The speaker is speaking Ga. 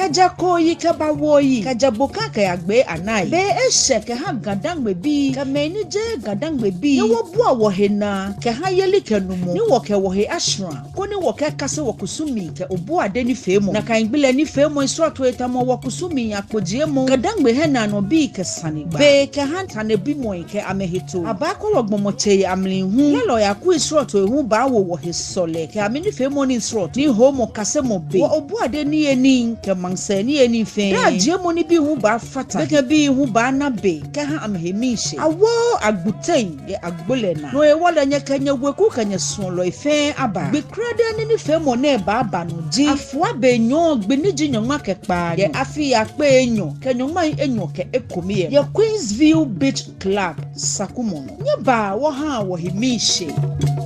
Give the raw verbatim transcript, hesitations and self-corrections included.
Kɛjɛ kooyi kɛba wuoyi, kɛjɛ boka kɛyagbe anai. Be eshɛ kɛha Ga-Dangme bii kɛ mɛi ni jeee Ga-Dangme bii, ni wɔbua wɔhe naa kɛha yelikɛnumɔ ni wɔkɛ wɔhe ashra koni wɔkɛkase wɔkusumii kɛ obuade nifeemɔ. Nakai gbi lɛ nifeemɔi srɔtoi tamɔ wɔkusumii akpojiemɔ, Ga-Dangme hiɛnaanɔbii kɛ sanegbaa, be kɛha sanebimɔi kɛ amɛhetoo, abaakɔ wɔ gbɔmɔtsei amli hu, lɛlɔi akui srɔtoi hu baawo wɔhe sɔlɛ kɛ amɛnifeemɔi srɔtoi, nihoomɔ kasemɔ be, wɔ obuade niyenii kɛ maŋsɛɛ niyenii fɛɛ. Daajiemɔ nibii hu baafata, gbekɛbii hu baana be kɛha amɛhe miishɛɛ. Awooo agbotei yɛ agbo lɛ naa. No hewɔ lɛ nyɛkɛ nyɛweku kɛ nyɛsuɔlɔi fɛɛ aba. Gbi krɛdɛɛ ni nifeemɔ nɛɛ baaba nɔ ji Afuabe nyɔɔŋ gbi ni ji nyɔŋma kɛ kpaanyɔ yɛ afi akpei enyɔ kɛ nyɔŋmai enyɔ kɛ ekome lɛ, yɛ Queensville Beach Club, Sakumɔnɔ. Nyɛbaa wɔhaa wɔhe miishɛɛ.